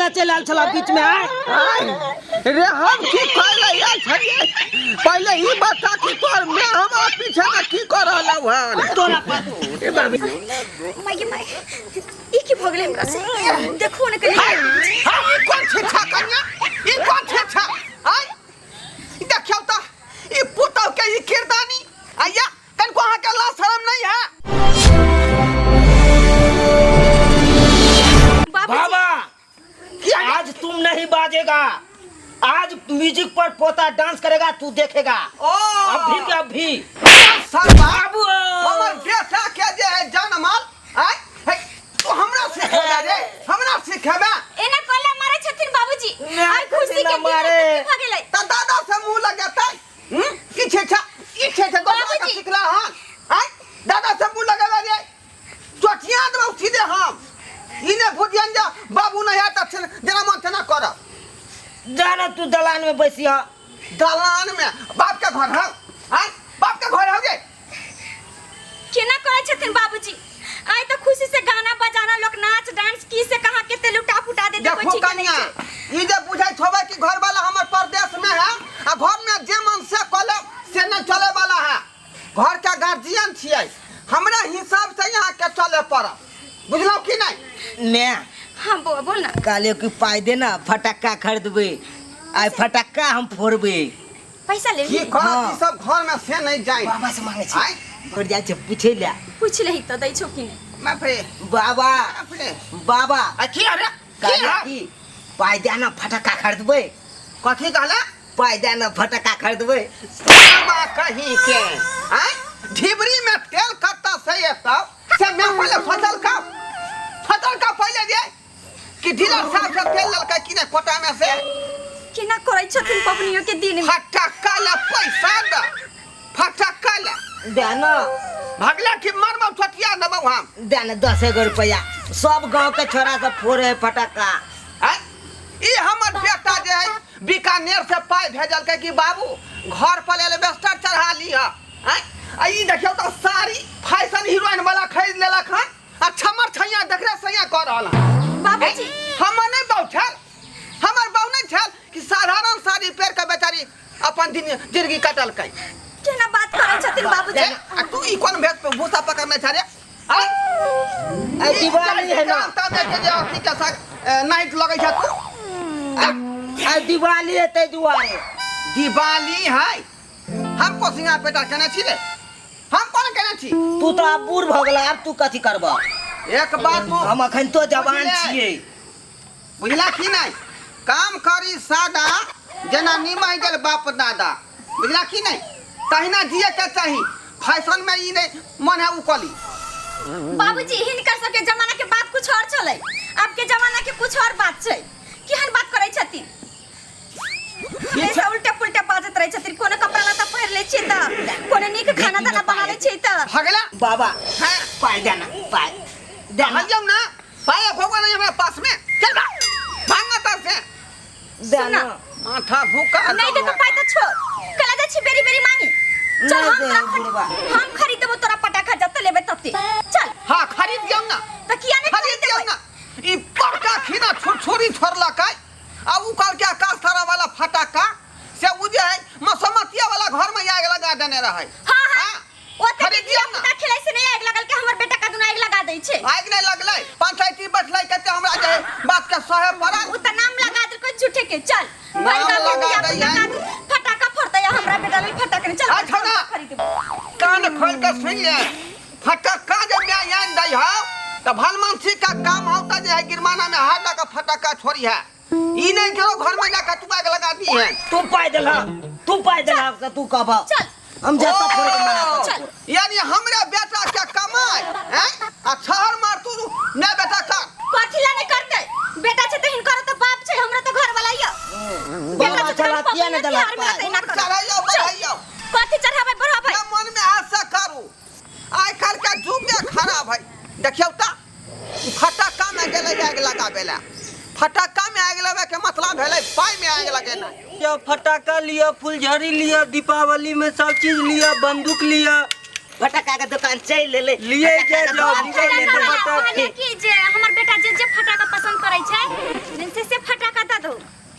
ला चलि आयल छला बीच में आय? आय, रे हम की कहले आयल छलियै? पहिले ई बता कि तोर मैं हमरा पीछे में की कर रहलौ हन? तोरा पर ए बाबी। माय गे माय, ई की भऽ गेलै हमरा से? देखो ने कनी। हाय, हाय, ई कोन छेछा कन्या? ई कोन छेछा? आय, ई देखियौ तऽ ई पुतहु के ई किरदानी। आइया कनको अहाँके लाज शरम नहीं है? बाबूजी। बाबा, किया? आज तुम नहीं बाजेगा, आज म्यूजिक पर पोता डांस करेगा, तू देखेगा। ओ अभी के अभी। सर बाबू, हमर बेटा के जे है जानमाल, आय हे, तू हमरा सिखेबे रे? हमरा सिखेबे? एना कोला मारे छथिन बाबूजी? ना, आइ खुशी के ना दिन मारे। में की भऽ गेलै? त दादा से मुंह लगेतै? हम्म? की छै छा? की छै छा? दोसरा के बाबूजी। सिखला हन? आय दादा से मुंह लगेबे रे? चोटिया देबौ सीधे हम। ई ने बुझियन जे बाबू नहीं है त जेना मन तेना करब। जाना तू दलान में बैसिया। दलान में बाप के घर हौ? आय बाप के घर हौ गे? केना करै छथिन बाबूजी? आइ तऽ खुशी से गाना बजाना, लोक नाच डांस, की से कहाँ के लुटा फुटा दे। देखो कोई ठीक नहीं कन्या, छै। ई जे बुझै छोबै कि घर वाला हमर परदेश में है आ घर में जे मन से कले, से नहीं चले वाला है। घर के गार्जियन छियै, हमरा हिसाब से यहाँ के चले पड़त, बुझलौ कि नहीं? ने। हाँ बौआ, बोल ना। काले की पाई दे ना, फटक्का खरीदबे आइ, फटक्का हम फोड़बे। पैसा ले। की करत? हाँ। ई सब घर में से नहीं जाए। बाबा से मांगे छी। आँय? घर जाइ छै पूछे ले। पूछ लही तऽ दै छौ कि नहि। बाप रे। बाबा। बाप रे। बाबा। आ की अरे की काले है? की पाई दे ना, फटक्का खरीदबे। कथी कहला? पाई दे ना, फटक्का खरीदबे। बाबा कहीं के आँय, ढिबरी में तेल कत्ता से एतौ से मैं पहले फसल का, फसल का पहले दे कि डीलर साहब से तेल ललका कि नहीं कोटा में से। केना करै छथिन पबनियो के दिन में? फटक्का ला पैसा द, फटक्का ला। दे ना। भगला कि मरबौ, छोटिया देबौ हम। दे ना 10 एगो रुपया, सब गांव के छोरा सब फोड़े है फटक्का। आँय? ई हमर बेटा जे है बीकानेर से पाइ भेजलकै कि बाबू घर पर एल्बेस्टर चढ़ा लिह। आँय? आ ई देखियौ तऽ साड़ी फैशन हीरोइन वाला खरीद लेलक हन आ छमर छैया देखरे सैया कऽ रहल हन। बाबूजी। हमर नहि बाउ छल, हमर बाउ नहि छल कि साधारण साड़ी पहिर कऽ बेचारी अपन दिन जिंदगी कटलकै। केना बात करै छथिन बाबूजी? ए, आ तू ई कोन भेष पे भूसा पकड़ने छ रे? आँय? आ दिवाली है ना। तब के जे अथी के साथ नाइट लगै छ तू। आ दिवाली है ताहि दुआरे। दिवाली है? हम को सिंगार पेटा केने छी रे? हम कोन केने छी? तू तऽ आब बूढ़ भऽ गेला, आब तू कथी करबह? एक बात तू हम अखन तो जवान बुझले? छियै। बुझला कि नहीं? काम करी सादा, जेना निमहि गेल बाप दादा, बुझला कि नहीं? तहिना जिए के चाही। फैशन में ई नहीं मन है उ कली। बाबूजी, हिनकर सबके जमाना के बात कुछ और छलै, अब के जमाना के कुछ और बात छै। केहन बात करै छथिन? हमेशा उल्टा पुल्टा बाजत रहै छथिन। कोनो कपड़ा लत्ता पहिर लै छियै तऽ, कोनो नीक खाना ताना बना लै छियै तऽ। भगला। बाबा। हाँ। पाई देना, पाई देना। जाओ ना, पाया भगवान नहीं हमारे पास में। चल भाग भांगा तर से। देना। माथा भूखा। नहीं दे तो पाई तऽ छोड़, कला जाइ छी बेरी बेरी मांगी। चल। नहीं हम दे तोरा बुढ़वा। हम खरीद देबो तोरा पटाखा, जते लेबे तते। चल। हाँ, खरीद जाओ ना। तऽ किया नहीं खरीद खरीद जाओ देबै? ना। ई बड़का खीना छुरछुरी छोड़लक है आ उ कहलकै आकाश तारा वाला फटाका से उ जे है मसमतिया वाला घर में आग लगा देने रहे। हाँ हाँ। हाँ, ओते खरीद धिया दियौ ना। पुता खेलै से नहीं आगि लगल के हमर बेटा कदुना आगि लगा दै छै? आगि नहीं लगलै, पंचायती बैठलै, कते हमरा जे है बात के सहे पड़ल। उ त नाम लगा देलकै झूठे के। चल। नाम भरि गाँव के लगा धिया दै पुता है। कादू फटाका फोड़तै आ हमरा बेटा लेल फटाका नहीं। चल। अच्छा ना। खरीद देबो। कान खोल के सुन ले, फटक्का जे मैं आनि दै हौ तऽ भलमानसी का काम हौ तऽ जे है गिरमाना में हाथ दऽ के फटक्का छोड़ी है। ई नहीं केरो घर में जाकर तू आग लगा दी है। तू पाई देलह, तू पाई देलह तऽ तू कहबह। चल। हम जतऽ फोड़ के मना ओ, करब। यानी हमरा बेटा के कमाई हैं आ छहर मार तू ने बेटा कर। कथी ला नहीं करतै? बेटा छै तऽ हिनकर तऽ बाप छै, हमरा तऽ घर वाला यऽ। बेटा बाबा छै तऽ चला किया पबनियो ने देलक तिहार में पाइ? तऽ एना करत। चढ़ैयौ बढ़ैयौ। कथी चढ़ाबै बढ़ाबै? जे मन में आशा करू। आइ काल्हि के जुगे खराब है। देखियौ तऽ ई फटक्का में गेलै आगि लगाबै लए। फटक्का में आगि लगबै के मतलब भेलै पाइ में आगि लगेनाइ। लिअ फटाका, लिअ फुलझड़ी, लिअ दीपावली में सब चीज, लिअ बंदूक, लिअ। फटक्का के दुकान चलि लेले। लिए फटक्का जे के जाओ, दुकान चलि लिए लेले। जे जाओ। कहलियै कि जे हमर बेटा जे जे फटाका पसंद करै छै से फटाका दऽ दू।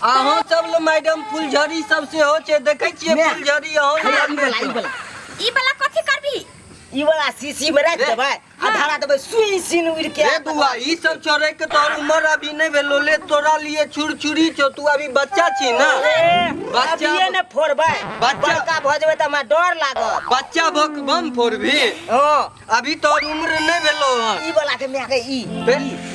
अहाँ सब ले मैडम फुलझड़ी सब सेहो छै, देखै छियै ने। फुलझड़ी अहाँ ई लग वाला, ई वाला। ई वाला कथी करबी? ई वाला शीशी में राखि रे। देबै आ धरा देबै सुई सिन उड़ि के। रे बुआ, ई सब चढ़ै के तोहर उमर अभी नहि भेलो ले, तोरा लिए छुरछुरी छौ, तू अभी बच्चा छी ना। बच्चा- अभिये ने फोड़बै, बड़का भऽ जेबै तऽ हमरा डर लागत। बच्चा भऽ के बम फोड़बी? हँ। अभी तोहर उम्र नहि भेलो हन। ई वाला के माय के ई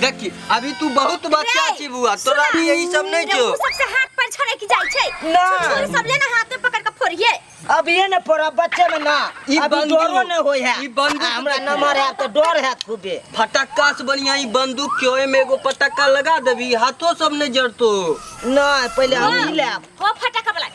देखी अभी तू बहुत बच्चा रे, छी बुआ, तोरा सुना। लिए ई सब नहि रे, छौ। उ सबसे हाथ पर छड़क जाइ छै। ना। छुरछुरी सब ले ना, हाथ में पकड़ के फोड़िए। अभिये ने फोड़ब, बच्चे में ना। ई अभी बंदूक- डरो नहि होइ है। ई बंदूक आ हमरा नमहर हैत तऽ डर हैत खूबे। फटक्का से बढ़िया ई बंदूक छौ, एहिमे एगो पटक्का लगा देबी हाथो सब नहि जरतो। नहि, पहिले हम ई लेब। हो फटक्का वाला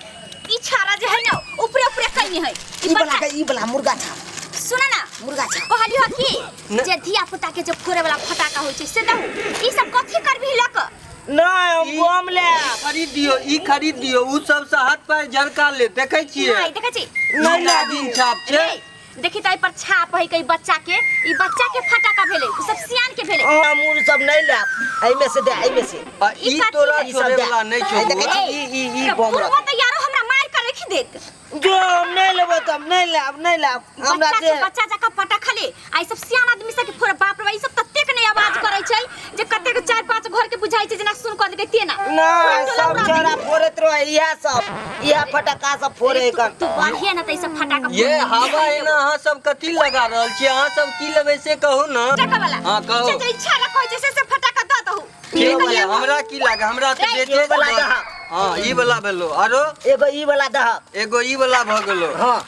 ई छाड़ा जे है ना ऊपरे ऊपरे कहीं है। ई वाला के ई वाला मुर्गा छाप। सुन ना, मुर्गा छाप। कहली हो कि न- जे धिया पुता के जे फोड़े वाला फटाका होइ छै से दहु, ई सब कथी करबी लऽ कऽ? नहि, हम ई- बम लेब। खरीद दियो, ई खरीद दियो, उ सब से हाथ पैर झरका ले। देखै छियै? नहि, देखै छी। नहि नहि लेब। दिन छाप छै। रे, देखी तऽ एहि पर छाप है कई बच्चा के, ई बच्चा के फटाका भेलै, उ सब सियान के भेलै। हम उ सब नहि लेब, एहिमे से दे, एहिमे से। आ ई ई कथी तोरा है? ई सब छोड़े दे। वाला नहि छौ आ देखै बुआ। छी, ई ई ई बम बुढ़वा रख। तऽ यारो हमरा मारि कऽ रखि देत। जो हम नहि लेबै तऽ हम नहि लेब, नहि लेब। हमरा बच्चा दे। छै, बच्चा जकाँ पटाखा ले, आ ई सब सियान आदमी सबके फोड़। बाप रे बाप, ई सब ततेक नहि आवाज करै छै जे कतेक चारि पाँच घर के बुझाइ छै जेना सुन कऽ देलकै तेना। नहि, पूरा टोला सब उड़ा छोरा देलकै। फोड़ैत रहै इएह सब, इएह फटक्का सब फोड़े तू कन। तू बढ़िया ना तऽ ई सब फटाका ये फोड़। हवा एना अहाँ सब कथी लगा रहल छी? अहाँ सब की लेबै से कहू ना। फटाका वाला। हाँ, कहू। जे जे इच्छा रखै छै से फटाका दऽ दहु। ठीक छै, हमरा की लागे, हमरा तऽ रे, बेचे ई वाला दहक। हाँ, ई वाला भेलो, आरो एगो ई वाला दहक। एगो ई वाला भऽ गेलो। हाँ,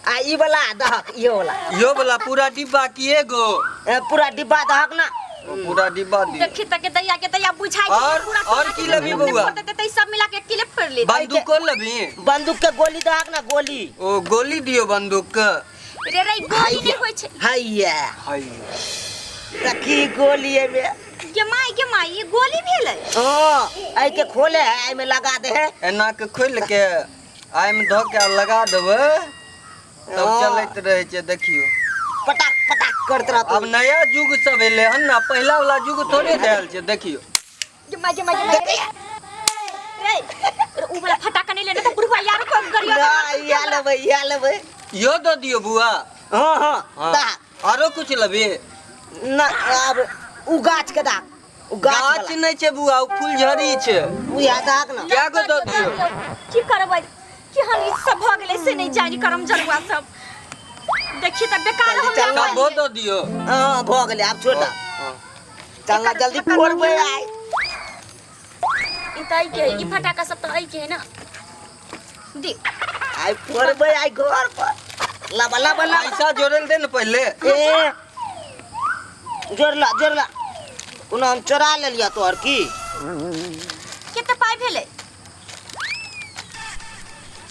आ ई वाला दहक, इहो वाला। इहो वाला पूरा डिब्बा की एगो? ए, पूरा डिब्बा दहक ना। ओ, पूरा डिब्बा दियो। देखी तऽ के दैया के दैया बुझाइ छै और- पूरा और टोला की के लेबही अपने बौआ? फोड़ देतै तऽ ई सब मिला के एक किले फोड़ लेतै। बंदूको लेबही? बंदूक के गोली दहक ना, गोली। ओ गोली दियो बंदूक के। रे रे, गोली नहि होइ छै। हैया। हाय। तकी गोली एमे। गे माय, गे माय, ई गोली भेलै। हाँ, एहि के खोले है, एहिमे लगा दे है। एना के खोलि के आइमे धऽ के लगा देबै तब हाँ। चलैत रहै छै, देखियौ। पटाक पटाक करत रहत। आब नया युग सब एलै हन ना, पहिला वाला युग थोड़े देल छै, देखियौ। गे माय, गे माय, गे माय, रे रे, उ वाला फटाका नहि लेने तऽ बुढ़वा यार को गरिया। ना, इएह लेबै, इएह लेबै। इहो दऽ दियौ बुआ। हाँ हाँ। हाँ। दा। आरो कुछ लेबी? ना, आब उ गाछ के दाग, उ गाछ गाछ वाला। नहि छै बुआ, उ फुलझड़ी छै। उ इएह दाग ना। कए गो दऽ दियौ? की करबै, केहन ई सब भऽ गेलै से नहि जानि, करम जरुआ सब देखी तऽ बेकार हम चल, लगा सबो लियै। दऽ दियौ। हाँ, भऽ गेलै, आब छोड़ दा। हाँ। चल ना, जल्दी फोड़बै आइ। ई तऽ एहि के है, ई फटाका सब तऽ एहि के है ना। देख, आइ फोड़बै आइ घर पर। लाबा लाबा लाबा। पैसा जोड़े दे ने पहिले। ए, जोड़ला जोड़ला, कोनो हम चोरा लेलियऽ तोहर की? कते पाइ भेलै?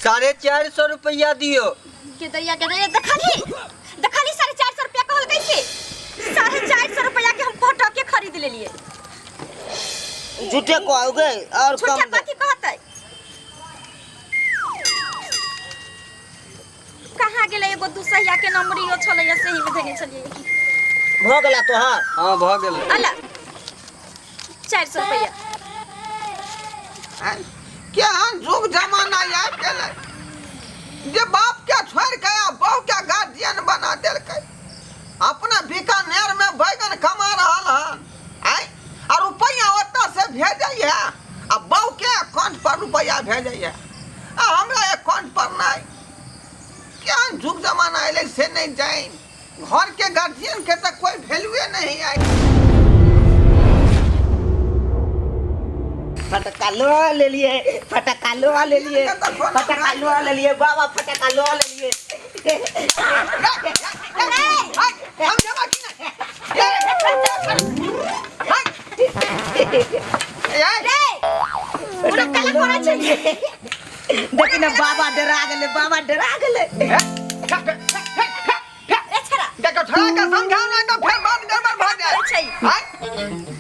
450 रुपया दियो। के दैया, के दैया, देखली देखली, 450 रुपया कहलकै से 450 रुपया के हम फटके खरीद लेलियै। झूठे कहोगे और झूठे कम दे। कथी कहतै? कहाँ गेलै? एगो दुसहिया के नंबरियो छलैया, सही में देने छलियै की? भऽ गेला तोहर? हाँ, भऽ गेलै। अला 400 रुपया। आँय, केहन जुग जमाना आबि गेलै जे बाप के छोड़ि के आ बहु के गार्जियन बना देलकै। अपना बीकानेर में बैगन कमा रहल हन आँय, आ रुपैआ ओतऽ से भेजैया आ बहु के अकाउंट पर रुपैआ भेजैया आ हमरा अकाउंट पर नहि। केहन जुग जमाना एलै से नहि जानि। घर के गार्जियन के तऽ कोई वैल्यूए नहीं आई। फटक्का लो लेलिए, फटक्का लो लेलिए, फटक्का लो लेलिए बाबा, फटक्का लो लेलिए। हम जमा की नहीं? रे, पूरा काला करै छै। देखी ना, बाबा डरा गेलै, बाबा डरा गेलै। रे छड़ा। देखो, छोड़ा के समझाओ नहीं तो फिर बात गड़बड़ भऽ जाए। करै छै। आय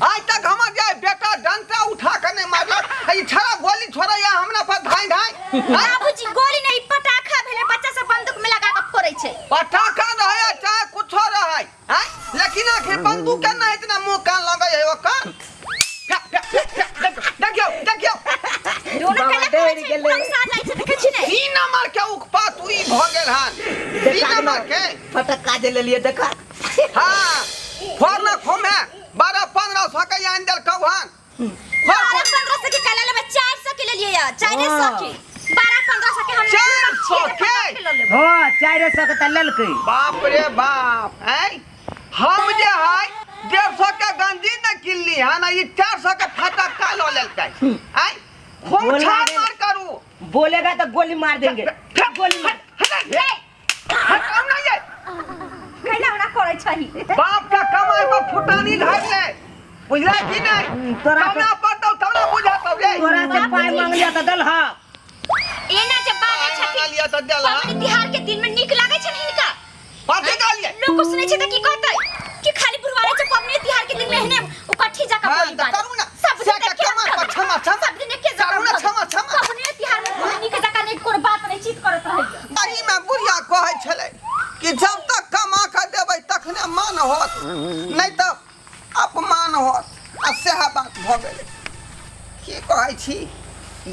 आइ तक हमर जे बेटा डंटा उठा के नहीं मारलक, ई छड़ा गोली छोड़ैया हमरा पर धाई धाई। बाबूजी, गोली नहीं, पटाखा भेलै, बच्चा सब बंदूक में लगा के फोड़ै छै। पटाखा रहै फालतू के ना इतना मुंह कान लगै है ओकर। देखियौ देखियौ। दोनो बाबा केना करै डरि छै गेलै। पैसा जाइ छै देखै छी ने। तीन नंबर के उकपात ई भऽ गेल हन। तीन देखा नंबर के। फटक्का जे लेलिए देखा। हाँ, फोड़ खोमे 1200-1500 के आनि देलकौ हन। 1200-1500 के कला लेबै, 400 के लेलियै या 400 के। 1200-1500 के हम 400 के? हाँ 400 के तऽ लेलकै। बाप रे बाप, हैं हम जे है 150 के गंजी न किनली हन, ई 400 के फटक्का लऽ लेलकै। हैं खूब बोला छान रे। मार करू। बोलेगा तो गोली मार देंगे। गोली मार। हटाउ नहीं ये। कैला ओना करै छही? बाप का कमाई पर फुटानी धर ले, बुझला कि नहीं? तोरा तौना पड़तौ तौना बुझातौ रे। तोरा से पाई मांग लिया तो दल हा। एना जे बाजै छथिन लिया तो दल हा। पबनी तिहार के दिन में नीक लागै छनि हिनका। कथी कहलियै? लोग को सुनै छै तऽ की कहतै कि खाली बुढ़वा रहै छै पबनी तिहार के दिन में एहने उकट्ठी जकाँ हाँ, बोली तऽ बाजै। करू ना। सब से दिन के एके कमा रंग पर क्षमा, क्षमा। सब दिन एके जकाँ करू ना, भऽ क्षमा, क्षमा। पबनी तिहार में कोनो नीक जकाँ नहि कोनो बात नहि चीत करैत रहैया। एही में बुढ़िया कहै छलै कि जब तक कमा कऽ देबै तखने मान होत, नहि तऽ अपमान होत। आ सएह बात भऽ गेलै। की कहै छी,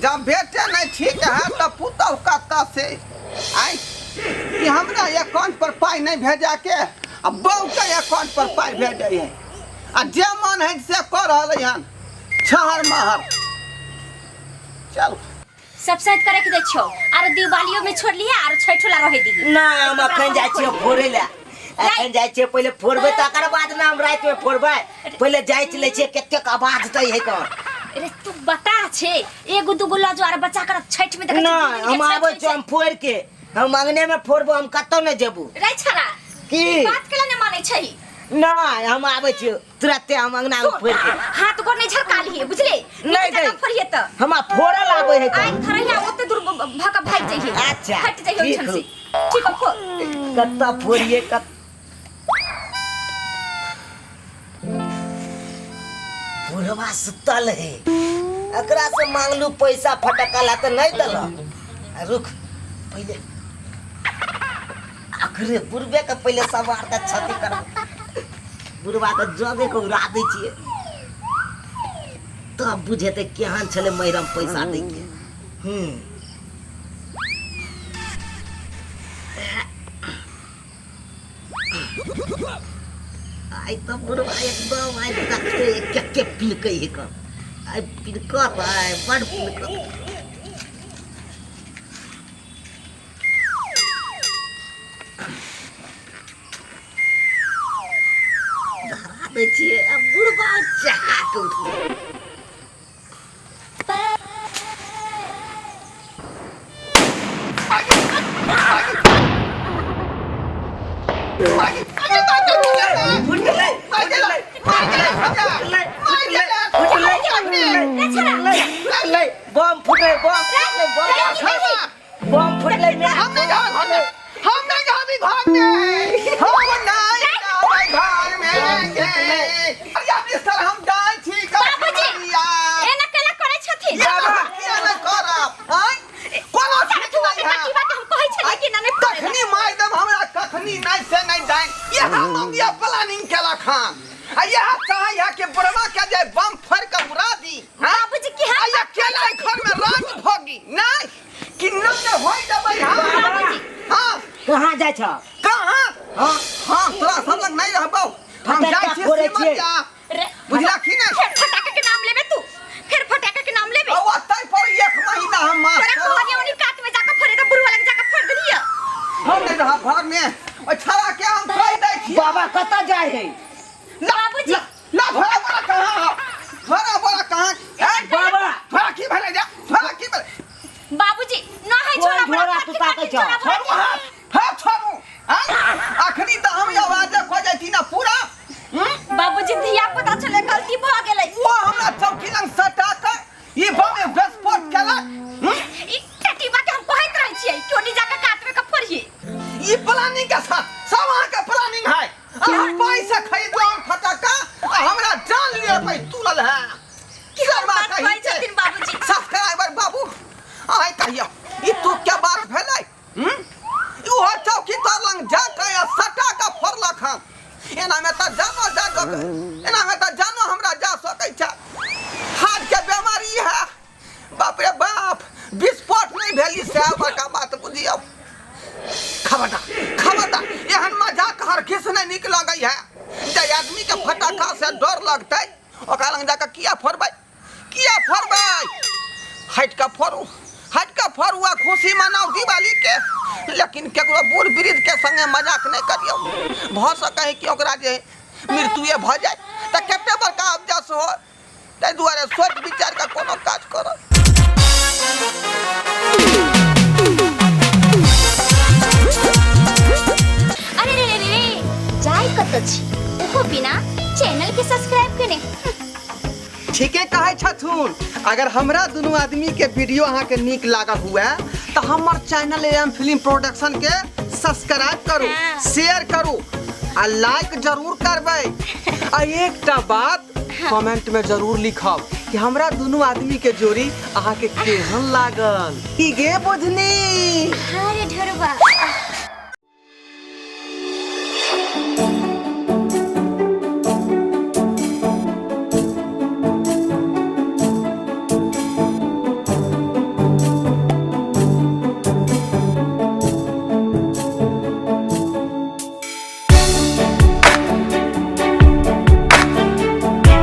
जब बेटे नहि ठीक है तऽ पुतहु कतऽ से आइ कि हमरा अकाउंट पर पाइ नहि भेजैके आ बहूके अकाउंट पर पाइ भेजै है, आ जे मन है से कऽ रहलै हन छहर महर। चल सब सैत करे के दै छौ आर दिवालियो में छोड़ लिया आर छठो ला रहे दी। ना हम अखन जाइ छियै फोड़ै लए, अखन जाइ छियै पहिले फोड़बै तकर बाद ना हम राति में फोड़बै। पहिले जाइ लै छियै कतेक आवाज दै है कऽ। अरे तू बता छे एगो दूगो लऽ जो आर बच्चा कर छठ में देखै ना छी, दू दिन के हम छठ आबै होइ छियै छै। हम फोड़ के हम अंगने में फोड़बो, हम कतौ नहि जेबू। रे छड़ा की बात केला ने मानै छै? ना हम आबै छियै तुरते, हम अंगना में फोड़ के। हाथ गोड़ नहीं झरकाली बुझले? नहीं, नहीं। फोड़िए त हमरा फोड़ल आबै है आइ थरैया ओते दूर भक भाग जइहे। अच्छा, हट जइहे ठीक ओहिठाम हौ। से। ठीक हो फोड़। कत्ता फोड़िए कत बुढ़वा सुतल है, एकरा से मांगलू पैसा फटका ला तऽ नहीं देलक। आ रुक पहिले अखरे बुढ़बे के पहिले सवार के क्षति करब, बुढ़वा के जगे के उड़ा दै छियै तब बुझेतै केहन छलै मैरम पैसा दै के। आइ तऽ बुढ़वा एकदम आइ देखते कते पिलकै है कऽ, आइ पिलकत, आइ बड पिलकत। धरा दै छियै आ बुढ़वा चहा के उठलै। फुटलै फुटलै फुटलै फुटलै फुटलै फुटलै बम फुटलै बम फुटलै बम बम फुटलै। हम नहीं जाबै घर में, हम नहीं जाबै घर में, हम नहीं जाबै घर में। अरे बिस्तर हम जाइ छी। बाबूजी! करिया एना केला करै छथिन? बाबा किया नहि करब? आँय कोनो ठीक नहीं है। की बात हम कहै छलियै कि ना नहि फोड़ै ला। कखनी मारि देब हमरा, कखनी नहीं से नहीं डाइन। यह मम्मिया प्लानिंग केलक हन आ यह चाहै है कि बुढ़वा के जे बम फोड़ के उड़ा दी। हाँ? बाबूजी की आ अकेला घर में राज भोगी नहीं कि नहीं होय देबै। हाँ बाबूजी। हाँ कहाँ जाइ छ? कहाँ? हाँ हाँ तोरा सब लग नहीं रहबौ, हम फटक्का जाइ छी फोड़ै छियै। सिमरिया। रे बुझला कि नहीं? फिर फटाका के नाम लेबे तू, फिर फटाका के नाम लेबे। आ ओतै पर एक महीना हम मास तोरा करब। कहलियै ओनी कात में जाके फोड़े तऽ बुढ़वा लग जाके फोड़ देलियै। हम नहीं रहब घर में, ओइ छड़ा के हम कहि दै छी। बाबा कतऽ जाइ है? बाबूजी। ला ला झोरा बोरा कहाँ हो? झोरा बोरा कहाँ? ए बाबा झोरा की भेलै रे? झोरा की भेलै? बाबूजी न है कोन झोरा बोरा झोरा तू कथी ताकै कथी छौ? झोरा बोरा? छोड़ू हाथ, हाथ छोड़ू। आँय? अखनी तऽ हम आवाजे खोजै छी ना पूरा। बाबूजी धिया पुता छलै, गलती भऽ गेलै। ओ हमरा चौकी लग सटा के ई बम विस्फोट केलक। ई टटीबा के हम कहैत रहै छियै कि ओनी जाके काटबे के फोड़िए। ई प्लानिंग के साथ सब अहाँ के प्लानिंग है। अहाँ पैसा खरीदलहुँ फटक्का आ हमरा जान लिए पे तुलल है। की शर्मा बात कही कहै के। छथिन बाबूजी? सब्सक्राइबर बाबू आइ कहियो ई तू क्या बात भेलै? ई हरगिज नहि नीक लगै है। जे आदमी के फटाका से डर लगतै ओकरा लग जाके किया फोड़बै, किया फोड़बै? हटि कऽ फोड़ू, हटि कऽ फोड़ू आ खुशी मनाउ दिवाली के, लेकिन केकरो बूढ़ वृद्ध के संगे मजाक नहि करियौ। भऽ सकै है कि ओकरा जे मृत्युए भऽ जाय तऽ कते बड़का अफजस हो। ताहि दुआरे सोच विचार कऽ कोनो काज करब। अरे रे रे रे, जाय कत छी ओहो बिना चैनल के सब्सक्राइब केने। ठीके कहै छथुन। अगर हमरा दुनू आदमी के वीडियो अहाँ के नीक लागल हुए तऽ हमर चैनल एम फिल्म प्रोडक्शन के सब्सक्राइब करू, शेयर करू आ लाइक जरूर करबै। आ एकटा बात कमेंट में जरूर लिखब कि हमरा दुनू आदमी के जोड़ी अहाँ के केहन लागल। की गे बुधनी? हाँ रे ढोरबा।